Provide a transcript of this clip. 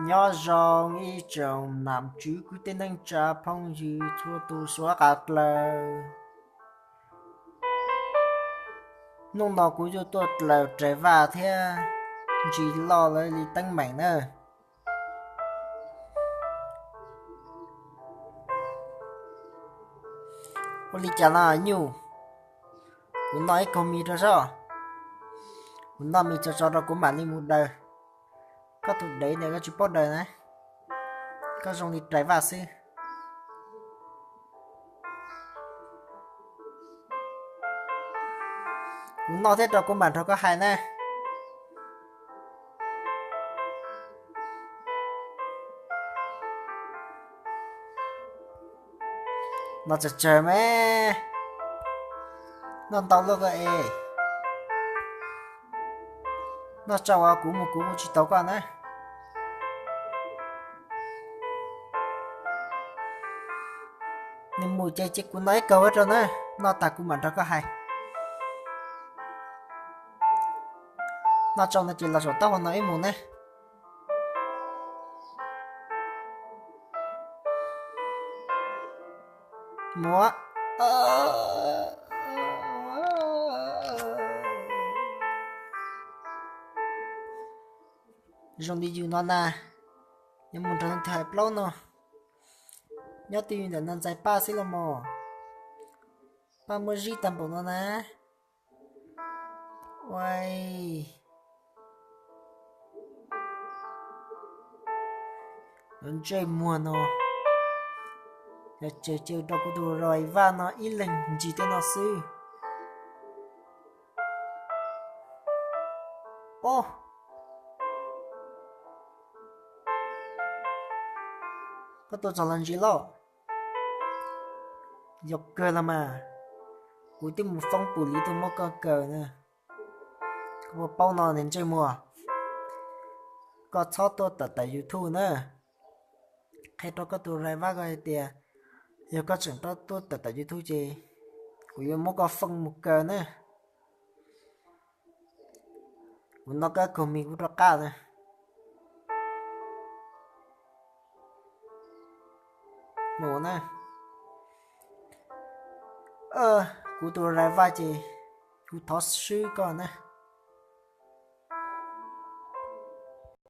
Nyob zoo ib tsoom nam tswv kwv tij neej tsa phooj ywg txhua tus suav qab dlawg. Hnub no kuv yuav tuaj dlaws rais vaj thiab ntsis loj lawv li teeb meem na. Ua li cas no nyuj? Kuv noj ib kaug mis rau soj. Kuv noj mis tso tso rau kuv mam li mus daws. Koj tus dev ntawm koj tsis paub daws na. Koj zoo li rais vaj xwb. Kuv noj thiab rau kuv mam nrog koj hais na. Noj tsawg tsawg me. Noj ntau luaj koj es. Noj tsau as kuv mus kuv mus tsis tau koj na. Nws mus ces cia kuv noj ib kaug rau na. Noj tas kuv mam nrog koj hais. Noj tsau no ces los saum taub hau no ib mus ne. Muab. Zoo li yus no na, yuav mus nrog tus hais plaub no. Nyob twj ywm ntawm no ntxais paj xwb los mas. Paj muab zib tag npaum no na. Ua, ntsej muag no, yog tseem caw rau kuv tus rais vaj no ib leeg ntsis tej no xwb. Ob, koj tuaj txog los ntsis lauj. Yog kawg los mas, kuv twb mus foob pum li tuaj muab koj kaw na. Koj puas paub no niag ntsej muag? Koj txhob tuaj tawm tawm YouTube na. Qhia rau koj tus rais vaj ko hais tias, yog koj tseem tuaj tawm tawm YouTube ces kuv yuav muab koj foob mus kaw na. Kuv noj koj kaug mis kuv rov qab na. Mus na. Kuv tus rais vaj ces kuv thov swb koj na.